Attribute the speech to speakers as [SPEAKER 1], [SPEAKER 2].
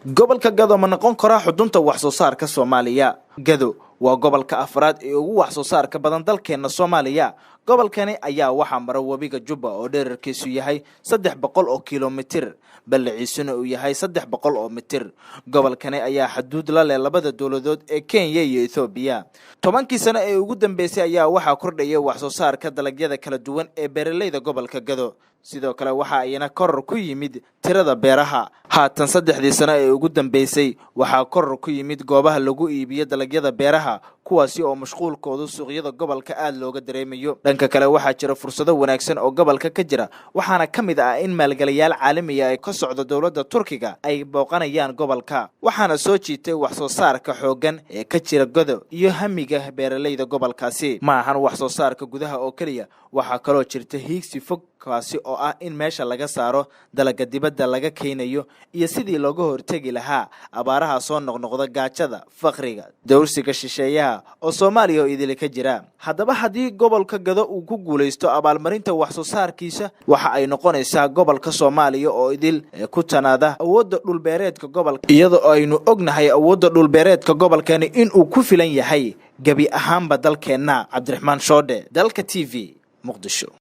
[SPEAKER 1] Gobolka Gado ma noqon karaa xudunta wax soo saarka Soomaaliya? Gado waa gobolka afraad ee ugu wax soo saarka badan dalkeena Soomaaliya. Gobolkani ayaa waxaa mara webiga Jubba oo dherarkiisu yahay 300 oo kilomitir, ballaciisuna uu yahay 300 oo mitir. Gobolkani ayaa xaduud la leh labada dowladood ee Kenya iyo Ethoobiya. 10kii sano ee ugu dambeysay ayaa waxaa kordhaya wax soo saarka dalagyada kala duwan ee beeralayda gobolka Gado. Sidoo kale waxa ayna koror ku yimid tirada beeraha. Haatan 3dii sano ee ugu dambeysay waxaa koror ku yimid goobaha lagu iibiyo dalagyada beeraha, kuwaasi oo mashquulkooda suuqyada gobolka aada looga dareemayo. Dhanka kale waxaa jira fursado wanaagsan oo gobolka ka jira, waxaana ka mid ah in maalgeliyaal caalamiya ay ka socdo dowladda Turkiga ay booqanayaan gobolka, waxaana soo jiitay wax soo saarka xooggan ee ka jira Godo iyo hamiga beeralayda gobolkaasi. Ma ahan wax soo saarka gudaha oo keliya, waxaa kaloo jirta hiigsi fog, kaasi oo ah in meesha laga saaro dalaga dibadda laga keenayo iyo sidii looga hortegi lahaa abaaraha soo noqnoqda, gaajada, faqriga, dowrsiga shisheeyaha oo Soomaaliya oo idili ka jira. Haddaba haddii gobolka Gado uu ku guulaysto abaalmarinta wax soo saarkiisa, waxa ay noqonaysaa gobolka Soomaaliya oo idil ee ku tanaada awoodda dhulbeereedka gobolka, iyadoo aynu ognahay awoodda dhulbeereedka gobolkani inuu ku filan yahay gebi ahaanba dalkeenna. Cabdiraxmaan Shoodhe, Dalka TV, Muqdisho.